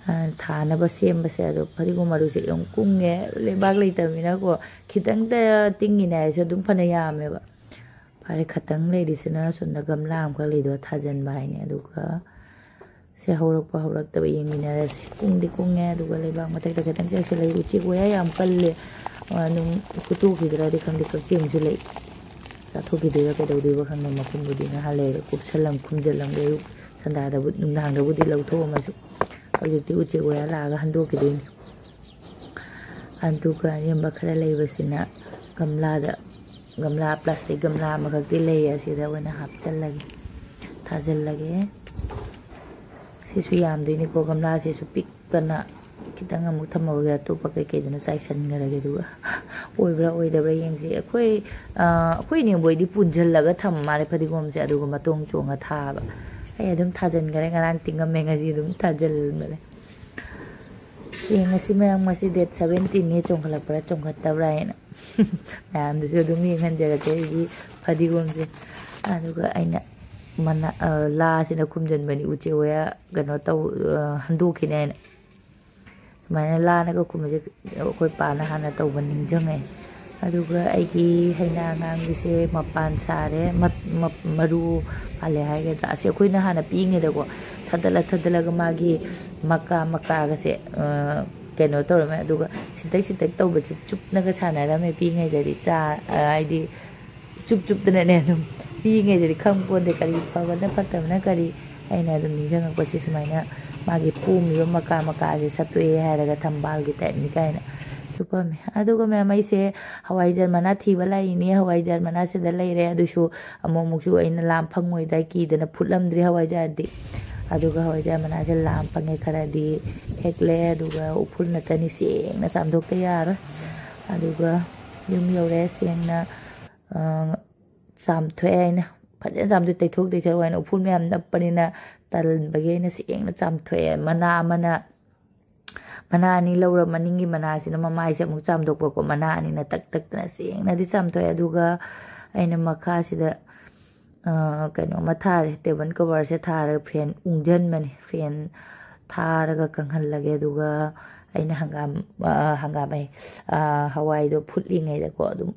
ꯑ, ꯊꯥꯅꯕ ꯁꯦꯝꯕꯁꯦ꯫ ꯑꯗꯣ ꯐꯗꯤꯒꯣꯝ ꯃꯔꯨꯁꯦ ꯌꯥꯝ ꯀꯨꯡꯉꯦ, ꯂꯩꯕꯥꯛ ꯂꯩꯇꯕꯅꯤꯅꯀꯣ꯫ ꯈꯤꯇꯪꯗ ꯇꯤꯡꯉꯤꯅꯦ ꯍꯥꯏꯔꯁꯨ ꯑꯗꯨꯝ ꯐꯅ ꯌꯥꯝꯃꯦꯕ꯫ ꯐꯔꯦ, ꯈꯇꯪ ꯂꯩꯔꯤꯁꯤꯅ ꯁꯣꯝꯗ ꯒꯝꯂꯥ ꯑꯃꯈꯛ ꯂꯩꯗꯣ ꯊꯥꯖꯤꯟꯕ ꯍꯥꯏꯅꯤ꯫ ꯑꯗꯨꯒ ꯁꯦ ꯍꯧꯔꯛꯄ ꯍꯧꯔꯛꯇꯕ ꯌꯦꯡꯃꯤꯟꯅꯔꯁꯤ꯫ ꯀꯨꯡꯗꯤ ꯀꯨꯡꯉꯦ, ꯑꯗꯨꯒ ꯂꯩꯕꯥꯛ ꯃꯊꯛꯇ ꯈꯤꯇꯪ ꯆꯪꯁꯤꯜꯂꯛꯏ꯫ ꯎꯆꯦꯛ ꯋꯥꯌꯥ ꯌꯥꯝ ꯀꯜꯂꯦ꯫ ꯑꯗꯨꯝ ꯐꯨꯠꯇꯣꯛꯈꯤꯗ꯭ꯔꯗꯤ ꯈꯪꯗꯦ, ꯀꯛꯆꯦꯡꯁꯨ ꯂꯩ꯫ ꯆꯥꯊꯣꯛꯈꯤꯗꯣꯏꯔꯥ ꯀꯩꯗꯧꯗꯣꯏꯕ ꯈꯪꯗꯦ꯫ ꯃꯈꯨꯝꯕꯨꯗꯤ ꯉꯥꯏꯍꯥꯛ ꯂꯩꯔꯦ ꯀꯨꯞꯁꯜꯂꯝ ꯈꯨꯝꯖꯤꯜꯂꯝꯒꯦ꯫ ꯑꯌꯨꯛ ꯁꯟꯗꯥꯗꯕꯨ, ꯅꯨꯡꯗꯥꯡꯗꯕꯨꯗꯤ ꯂꯧꯊꯣꯛꯑꯝꯃꯁꯨ ꯍꯧꯖꯤꯛꯇꯤ ꯎꯆꯦꯛ ꯋꯥꯌꯥ ꯂꯥꯛꯑꯒ ꯍꯟꯗꯣꯛꯈꯤꯗꯣꯏꯅꯤ꯫ ꯑꯗꯨꯒ ꯑꯔꯦꯝꯕ ꯈꯔ ꯂꯩꯕꯁꯤꯅ ꯒꯝꯂꯥꯗ, ꯒꯝꯂꯥ, ꯄ꯭ꯂꯥꯁꯇꯤꯛ ꯒꯝꯂꯥ ꯑꯃꯈꯛꯇꯤ ꯂꯩꯌꯦ, ꯑꯁꯤꯗ ꯑꯣꯏꯅ ꯍꯥꯞꯆꯜꯂꯒꯦ, ꯊꯥꯖꯤꯜꯂꯒꯦ꯫ ꯁꯤꯁꯨ ꯌꯥꯝꯗꯣꯏꯅꯤꯀꯣ, ꯒꯝꯂꯥꯁꯤꯁꯨ ꯄꯤꯛꯄꯅ꯫ ꯈꯤꯇꯪ ꯑꯃꯨꯛ ꯊꯝꯍꯧꯔꯒꯦ, ꯑꯇꯣꯞꯄ ꯀꯩꯀꯩꯗꯅꯣ ꯆꯥꯏꯁꯟꯈ꯭ꯔꯒꯦ꯫ ꯑꯗꯨꯒ ꯑꯣꯏꯕ꯭ꯔꯥ ꯑꯣꯏꯗꯕ꯭ꯔꯥ ꯌꯦꯡꯁꯤ꯫ ꯑꯩꯈꯣꯏ, ꯑ, ꯑꯩꯈꯣꯏ ꯏꯅꯦꯝꯕꯣꯏꯗꯤ ꯄꯨꯟꯁꯤꯜꯂꯒ ꯊꯝ ꯃꯥꯜꯂꯦ ꯐꯗꯤꯒꯣꯝꯁꯦ, ꯑꯗꯨꯒ ꯃꯇꯣꯡ ꯆꯣꯡꯉ ꯊꯥꯕ꯫ ꯑꯩ ꯑꯗꯨꯝ ꯊꯥꯖꯤꯟꯈꯔꯦ, ꯉꯔꯥꯡ ꯇꯤꯡꯉꯝꯃꯦ, ꯉꯁꯤ ꯑꯗꯨꯝ ꯊꯥꯖꯤꯟꯕꯅꯦ꯫ ꯌꯦꯡꯉꯁꯤ ꯃꯌꯥꯝ, ꯉꯁꯤ ꯗꯦꯠ ꯁꯕꯦꯟꯇꯤꯟꯅꯤ, ꯆꯣꯡꯈꯠꯂꯛꯄ꯭ꯔꯥ ꯆꯣꯡꯈꯠꯇꯕ꯭ꯔꯥ ꯍꯥꯏꯅ꯫ ꯃꯌꯥꯝꯗꯨꯁꯨ ꯑꯗꯨꯝ ꯌꯦꯡꯍꯟꯖꯔꯛꯀꯦ ꯑꯩꯒꯤ ꯐꯗꯤꯒꯣꯝꯁꯦ꯫ ꯑꯗꯨꯒ ꯑꯩꯅ ꯃꯅꯥ-, ꯑ, ꯂꯥꯁꯤꯅ ꯈꯨꯝꯖꯤꯟꯕꯅꯤ, ꯎꯆꯦꯛ ꯋꯥꯌꯥ ꯀꯩꯅꯣ ꯇꯧ-, ꯑ, ꯍꯟꯗꯣꯛꯈꯤꯅꯤ ꯍꯥꯏꯅ꯫ ꯁꯨꯃꯥꯏꯅ ꯂꯥꯅꯒ ꯈꯨꯝꯕꯁꯦ ꯑꯩꯈꯣꯏ ꯄꯥꯅ ꯍꯥꯟꯅ ꯇꯧꯕ ꯅꯤꯡꯁꯤꯡꯉꯦ꯫ ꯑꯗꯨꯒ ꯑꯩꯒꯤ ꯍꯩꯅꯥ ꯑꯉꯥꯡꯕꯤꯁꯦ ꯃꯄꯥꯟ ꯁꯥꯔꯦ, ꯃ-, ꯃ-, ꯃꯔꯨ ꯄꯥꯜꯂꯦ ꯍꯥꯏꯒꯗ꯭ꯔꯥ, ꯑꯁꯤ ꯑꯩꯈꯣꯏꯅ ꯍꯥꯟꯅ ꯄꯤꯛꯏꯉꯩꯗꯀꯣ ꯊꯥꯗꯠꯂ ꯊꯥꯗꯠꯂꯒ ꯃꯥꯒꯤ ꯃꯀꯥ ꯃꯀꯥꯒꯁꯦ, ꯑ, ꯀꯩꯅꯣ ꯇꯧꯔꯝꯃꯦ꯫ ꯑꯗꯨꯒ ꯁꯤꯟꯇꯛ ꯁꯤꯟꯇꯛ ꯇꯧꯕꯁꯦ ꯆꯨꯞꯅꯒ ꯁꯥꯟꯅꯔꯝꯃꯦ ꯄꯤꯛꯏꯉꯩꯗꯗꯤ꯫ ꯆꯥ ꯍꯥꯏꯗꯤ ꯆꯨꯞ ꯆꯨꯞꯇꯅꯅꯦ ꯑꯗꯨꯝ꯫ ꯄꯤꯛꯏꯉꯩꯗꯗꯤ ꯈꯪ ꯄꯣꯟꯗꯦ ꯀꯔꯤ ꯐꯕꯅ ꯐꯠꯇꯕꯅ ꯀꯔꯤ꯫ ꯑꯩꯅ ꯑꯗꯨꯝ ꯅꯤꯡꯁꯤꯡꯉꯛꯄꯁꯦ ꯁꯨꯃꯥꯏꯅ ꯃꯥꯒꯤ ꯄꯣꯝꯃꯤꯕ ꯃꯀꯥ ꯃꯀꯥꯁꯦ ꯁꯠꯇꯣꯛꯑꯦ ꯍꯥꯏꯔꯒ ꯊꯝꯕꯥꯜꯒꯤ ꯇꯥꯏꯞꯅꯤ ꯀꯥꯏꯅ ꯆꯨꯞꯄꯝꯃꯦ꯫ ꯑꯗꯨꯒ ꯃꯌꯥꯝ ꯑꯩꯁꯦ ꯍꯋꯥꯏꯖꯥꯔ ꯃꯅꯥ ꯊꯤꯕ ꯂꯥꯛꯏꯅꯦ꯫ ꯍꯋꯥꯏꯖꯥꯔ ꯃꯅꯥꯁꯤꯗ ꯂꯩꯔꯦ꯫ ꯑꯗꯨꯁꯨ ꯑꯃꯨꯛ ꯑꯃꯨꯛꯁꯨ ꯑꯩꯅ ꯂꯥꯝ ꯐꯪꯉꯣꯏꯗ ꯀꯤꯗꯅ ꯐꯨꯠꯂꯝꯗ꯭ꯔꯤ ꯍꯋꯥꯏꯖꯥꯔꯗꯤ꯫ ꯑꯗꯨꯒ ꯍꯋꯥꯏꯖꯥꯔ ꯃꯅꯥꯁꯦ ꯂꯥꯝ ꯐꯪꯉꯦ ꯈꯔꯗꯤ ꯍꯦꯛꯂꯦ꯫ ꯑꯗꯨꯒ ꯎꯐꯨꯜ ꯅꯠꯇꯅꯤ ꯁꯦꯡꯅ ꯆꯥꯝꯊꯣꯛꯇ ꯌꯥꯔꯣꯏ꯫ ꯑꯗꯨꯒ ꯌꯨꯝ ꯌꯧꯔꯦ꯫ ꯁꯦꯡꯅ ꯆꯥꯝꯊꯣꯛꯑꯦ꯫ ꯑꯩꯅ ꯐꯖꯅ ꯆꯥꯝꯊꯣꯛ ꯇꯩꯊꯣꯛ ꯇꯩꯁꯔꯨ ꯍꯥꯏꯅ ꯎꯐꯨꯜ ꯃꯌꯥꯝ ꯅꯞꯄꯅꯤꯅ ꯇꯟꯕꯒꯤ ꯑꯩꯅ ꯁꯦꯡꯅ ꯆꯥꯝꯊꯣꯛꯑꯦ꯫ ꯃꯅꯥ ꯑꯃꯅ ꯃꯅꯥ ꯑꯅꯤ ꯂꯧꯔ ꯃꯅꯤꯡꯒꯤ ꯃꯅꯥꯁꯤꯅ ꯃꯃꯥꯏꯁꯦ ꯑꯃꯨꯛ ꯆꯥꯝꯊꯣꯛꯄꯀꯣ꯫ ꯃꯅꯥ ꯑꯅꯤꯅ ꯇꯛ ꯇꯛꯇꯅ ꯁꯦꯡꯅꯗꯤ ꯆꯥꯝꯊꯣꯛꯑꯦ꯫ ꯑꯗꯨꯒ ꯑꯩꯅ ꯃꯈꯥꯁꯤꯗ ꯀꯩꯅꯣꯝꯃ ꯊꯥꯔꯦ꯫ ꯇꯦꯕꯜ ꯀꯣꯕꯔꯁꯦ ꯊꯥꯔꯒ ꯐꯦꯟ ꯎꯪꯁꯤꯟꯕꯅꯦ꯫ ꯐꯦꯟ ꯊꯥꯔꯒ ꯀꯪꯍꯜꯂꯒꯦ꯫ ꯑꯗꯨꯒ ꯑꯩꯅ ꯍꯪꯒꯥꯝ ꯍꯪꯒꯥꯝ ꯑꯩ ꯍꯋꯥꯏꯗꯣ ꯐꯨꯠꯂꯤꯉꯩꯗꯀꯣ ꯑꯗꯨꯝ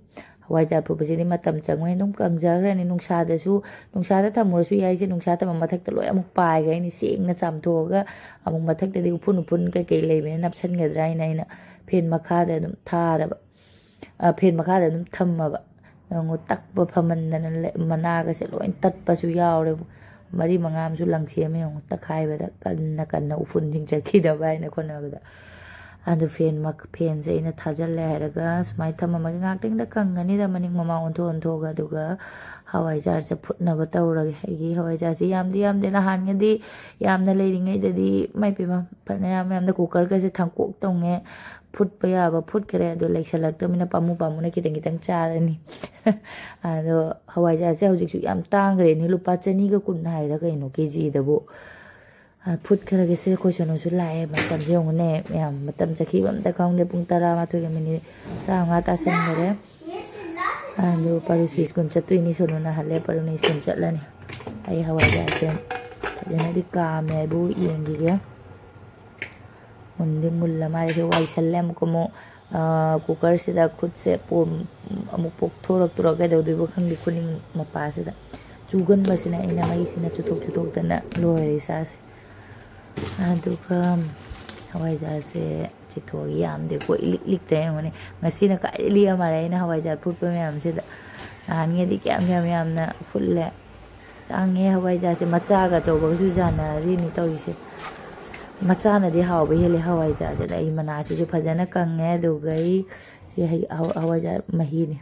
ꯍꯋꯥꯏꯖꯥꯔ ꯐꯨꯠꯄꯁꯤꯗꯤ ꯃꯇꯝ ꯆꯪꯉꯣꯏ꯫ ꯑꯗꯨꯝ ꯀꯪꯖꯈ꯭ꯔꯅꯤ꯫ ꯅꯨꯡꯁꯥꯗꯁꯨ ꯅꯨꯡꯁꯥꯗ ꯊꯝꯃꯨꯔꯁꯨ ꯌꯥꯏ꯫ ꯁꯤ ꯅꯨꯡꯁꯥ ꯊꯝꯕ ꯃꯊꯛꯇ ꯂꯣꯏ ꯑꯃꯨꯛ ꯄꯥꯏꯈ꯭ꯔꯅꯤ꯫ ꯁꯦꯡꯅ ꯆꯥꯝꯊꯣꯛꯑꯒ ꯑꯃꯨꯛ ꯃꯊꯛꯇꯗꯤ ꯎꯐꯨꯟ ꯎꯐꯨꯟ ꯀꯩꯀꯩ ꯂꯩꯕꯅꯤꯅ ꯅꯞꯁꯤꯟꯒꯗ꯭ꯔꯥ ꯍꯥꯏꯅ ꯑꯩꯅ ꯐꯦꯟ ꯃꯈꯥꯗ ꯑꯗꯨꯝ ꯊꯥꯔꯕ꯫ ꯐꯦꯟ ꯃꯈꯥꯗ ꯑꯗꯨꯝ ꯊꯝꯃꯕ꯫ ꯌꯦꯡꯉꯨ ꯇꯛꯄ ꯐꯝꯃꯟꯗꯅ ꯃꯅꯥꯒꯁꯦ ꯂꯣꯏ ꯇꯠꯄꯁꯨ ꯌꯥꯎꯔꯦ꯫ ꯃꯔꯤ ꯃꯉꯥ ꯑꯃꯁꯨ ꯂꯪꯁꯦꯝꯃꯦ ꯌꯦꯡꯉꯨ ꯇꯛꯈꯥꯏꯕꯗ꯫ ꯀꯟꯅ ꯀꯟꯅ ꯎꯐꯨꯟꯁꯤꯡ ꯆꯠꯈꯤꯗꯕ ꯍꯥꯏꯅ ꯈꯣꯠꯅꯕꯗ꯫ ꯑꯗꯨ ꯐꯦꯟ ꯐꯦꯟꯁꯦ ꯑꯩꯅ ꯊꯥꯖꯤꯜꯂꯦ ꯍꯥꯏꯔꯒ ꯁꯨꯃꯥꯏꯅ ꯊꯝꯃꯝꯃꯒ ꯉꯥꯛꯇꯪꯗ ꯀꯪꯒꯅꯤꯗ ꯃꯅꯤꯡ ꯃꯃꯥꯡ ꯑꯣꯟꯊꯣꯛ ꯑꯣꯟꯊꯣꯛꯑꯒ꯫ ꯑꯗꯨꯒ ꯍꯋꯥꯏꯖꯥꯔꯁꯦ ꯐꯨꯠꯅꯕ ꯇꯧꯔꯒꯦ꯫ ꯑꯩꯒꯤ ꯍꯋꯥꯏꯖꯥꯔꯁꯦ ꯌꯥꯝꯗꯤ ꯌꯥꯝꯗꯦ꯫ ꯅꯍꯥꯟꯒꯗꯤ ꯌꯥꯝꯅ ꯂꯩꯔꯤꯉꯩꯗꯗꯤ ꯃꯥꯏ ꯄꯦꯝꯃ ꯐꯅꯌꯥꯝ ꯌꯥꯝꯅ ꯀꯨꯀꯔꯒꯁꯦ ꯊꯥꯡꯀꯣꯛ ꯇꯧꯉꯦ꯫ ꯐꯨꯠꯄ ꯌꯥꯕ ꯐꯨꯠꯈ꯭ꯔꯦ꯫ ꯑꯗꯣ ꯂꯩꯁꯜꯂꯛꯇꯕꯅꯤꯅ ꯄꯥꯝꯃꯨ ꯄꯥꯝꯃꯨꯅ ꯈꯤꯇꯪ ꯈꯤꯇꯪ ꯆꯥꯔꯅꯤ꯫ ꯑꯗꯣ ꯍꯋꯥꯏꯖꯥꯔꯁꯦ ꯍꯧꯖꯤꯛꯁꯨ ꯌꯥꯝ ꯇꯥꯡꯈ꯭ꯔꯦꯅꯦ꯫ ꯂꯨꯄꯥ ꯆꯅꯤꯒ ꯀꯨꯟ ꯍꯥꯏꯔ ꯀꯩꯅꯣ ꯀꯦꯖꯤꯗꯕꯨ꯫ ꯐꯨꯠꯈ꯭ꯔꯒꯦꯁꯦ꯫ ꯑꯩꯈꯣꯏ ꯁꯣꯅꯨꯁꯨ ꯂꯥꯛꯑꯦ꯫ ꯃꯇꯝꯁꯦ ꯌꯦꯡꯉꯨꯅꯦ ꯃꯌꯥꯝ꯫ ꯃꯇꯝ ꯆꯠꯈꯤꯕ ꯑꯝꯇ ꯈꯪꯗꯦ꯫ ꯄꯨꯡ ꯇꯔꯥꯃꯥꯊꯣꯏꯒ ꯃꯤꯅꯤꯠ ꯇꯔꯥꯃꯉꯥ ꯇꯥꯁꯟꯈꯔꯦ꯫ ꯑꯗꯨ ꯄꯥꯔꯨꯁꯤ ꯁ꯭ꯀꯨꯜ ꯆꯠꯇꯣꯏꯅꯤ꯫ ꯁꯣꯅꯨꯅ ꯍꯜꯂꯦ꯫ ꯄꯥꯔꯨꯅꯤ ꯁ꯭ꯀꯨꯜ ꯆꯠꯂꯅꯤ꯫ ꯑꯩ ꯍꯋꯥꯏꯖꯥꯔꯁꯦ ꯐꯖꯅꯗꯤ ꯀꯥꯝꯃꯦ ꯍꯥꯏꯕꯨ ꯌꯦꯡꯈꯤꯒꯦ꯫ ꯃꯨꯟꯗꯤ ꯃꯨꯜꯂ ꯃꯥꯜꯂꯦ꯫ ꯁꯤ ꯋꯥꯏꯁꯜꯂꯦ꯫ ꯑꯃꯨꯛꯀ ꯑꯃꯨꯛ ꯀꯨꯀꯔꯁꯤꯗ ꯈꯨꯠꯁꯦ ꯄꯣꯝ ꯑꯃꯨꯛ ꯄꯣꯛꯊꯣꯔꯛꯇꯣꯔ ꯀꯩꯗꯧꯗꯣꯏꯕꯣ ꯈꯪꯗꯦ꯫ ꯈꯨꯅꯤꯡ ꯃꯄꯥꯁꯤꯗ ꯆꯨꯒꯟꯕꯁꯤꯅ ꯑꯩꯅ ꯃꯩꯁꯤꯅ ꯆꯨꯊꯣꯛ ꯆꯨꯊꯣꯛꯇꯅ ꯂꯣꯏꯔꯦ ꯏꯁꯥꯁꯦ꯫ ꯑꯗꯨꯒ ꯍꯋꯥꯏꯖꯥꯔꯁꯦ ꯆꯤꯊꯣꯛꯑꯒ ꯌꯥꯝꯗꯦꯀꯣ, ꯏꯂꯤꯛ ꯂꯤꯛꯇ ꯌꯦꯡꯉꯨꯅꯦ꯫ ꯉꯁꯤꯅ ꯈ꯭ꯋꯥꯏꯗꯒꯤ ꯂꯤꯛꯑ ꯃꯥꯜꯂꯦ ꯑꯩꯅ ꯍꯋꯥꯏꯖꯥꯔ ꯐꯨꯠꯄ ꯃꯌꯥꯝꯁꯤꯗ꯫ ꯅꯍꯥꯟꯉꯩꯗꯤ ꯀꯌꯥꯝ ꯌꯥꯝ ꯌꯥꯝꯅ ꯐꯨꯠꯂꯦ꯫ ꯇꯥꯡꯉꯦ ꯍꯋꯥꯏꯖꯥꯔꯁꯦ, ꯃꯆꯥꯒ ꯑꯆꯧꯕꯒꯁꯨ ꯌꯥꯅꯔꯤꯅꯤ ꯇꯧꯔꯤꯁꯦ꯫ ꯃꯆꯥꯅꯗꯤ ꯍꯥꯎꯕ ꯍꯦꯜꯂꯦ ꯍꯋꯥꯏꯖꯥꯔꯁꯦ꯫ ꯑꯗ ꯑꯩ ꯃꯅꯥꯁꯤꯁꯨ ꯐꯖꯅ ꯀꯪꯉꯦ, ꯑꯗꯨꯒ ꯑꯩ ꯁꯤ ꯍꯩ-, ꯍꯋꯥꯏꯖꯥꯔ ꯃꯍꯤꯅꯤ꯫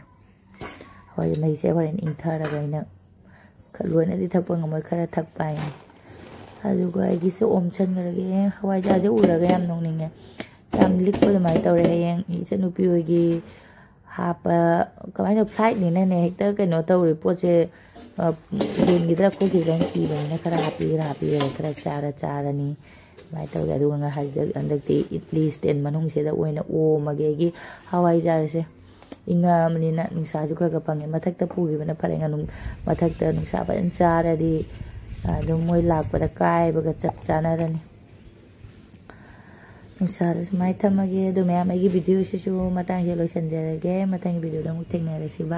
ꯍꯋꯥꯏꯖꯥꯔ ꯃꯍꯤꯁꯦ ꯍꯣꯔꯦꯟ ꯏꯪꯊꯔꯒ ꯑꯩꯅ ꯈ-, ꯂꯣꯏꯅꯗꯤ ꯊꯛꯄ ꯉꯝꯃꯣꯏ, ꯈꯔ ꯊꯛꯄ ꯍꯥꯏꯅꯤ꯫ ꯑꯗꯨꯒ ꯑꯩꯒꯤꯁꯦ ꯑꯣꯝꯁꯟꯈ꯭ꯔꯒꯦ꯫ ꯍꯋꯥꯏꯖꯥꯔꯁꯦ ꯎꯔꯒ ꯌꯥꯝ ꯅꯣꯛꯅꯤꯡꯉꯦ꯫ ꯌꯥꯝ ꯂꯤꯛꯄ ꯑꯗꯨꯃꯥꯏꯅ ꯇꯧꯔꯦ꯫ ꯍꯌꯦꯡ ꯏꯆꯟꯅꯨꯄꯤ ꯍꯣꯏꯒꯤ ꯍꯥꯞꯄ, ꯀꯃꯥꯏꯅ ꯇꯧ, flightꯅꯤꯅꯅꯦ, ꯍꯦꯛꯇ ꯀꯩꯅꯣ ꯇꯧꯔꯦ ꯄꯣꯠꯁꯦ, ꯑ, ꯍꯦꯟꯈꯤꯗ꯭ꯔꯥ ꯈꯣꯠꯈꯤꯗ꯭ꯔꯥꯅ ꯀꯤꯕꯅꯤꯅ ꯈꯔ ꯍꯥꯞꯄꯤꯈ꯭ꯔꯥ ꯍꯥꯞꯄꯤꯈ꯭ꯔꯦ, ꯈꯔ ꯆꯥꯔ ꯆꯥꯔꯅꯤ꯫ ꯑꯗꯨꯃꯥꯏꯅ ꯇꯧꯔꯦ꯫ ꯑꯗꯨꯒ ꯉꯥꯏꯍꯥꯛ ꯍꯟꯗꯛꯇꯤ ꯏꯗꯂꯤ stand ꯃꯅꯨꯡꯁꯤꯗ ꯑꯣꯏꯅ ꯑꯣꯝꯃꯒꯦ꯫ ꯑꯩꯒꯤ ꯍꯋꯥꯏꯖꯥꯔꯁꯦ ꯏꯪꯉꯛꯑꯕꯅꯤꯅ ꯅꯨꯡꯁꯥꯁꯨ ꯈꯔ ꯈꯔ ꯐꯪꯉꯦ꯫ ꯃꯊꯛꯇ ꯄꯨꯈꯤꯕꯅ ꯐꯔꯦ꯫ ꯃꯊꯛꯇ ꯅꯨꯡꯁꯥ ꯐꯖꯅ ꯆꯥꯔꯗꯤ ꯑꯗꯨꯝ ꯃꯣꯏ ꯂꯥꯛꯄꯗ ꯀꯥꯏꯕꯒ ꯆꯞ ꯆꯥꯅꯔꯅꯤ꯫ ꯅꯨꯡꯁꯥꯗ ꯁꯨꯃꯥꯏꯅ ꯊꯝꯃꯒꯦ꯫ ꯑꯗꯨ ꯃꯌꯥꯝ, ꯑꯩꯒꯤ videoꯁꯤꯁꯨ ꯃꯇꯥꯡꯁꯦ ꯂꯣꯏꯁꯤꯟꯖꯔꯒꯦ꯫ ꯃꯊꯪꯒꯤ videoꯗ ꯑꯃꯨꯛ ꯊꯦꯡꯅꯔꯁꯤ꯫ Bye꯫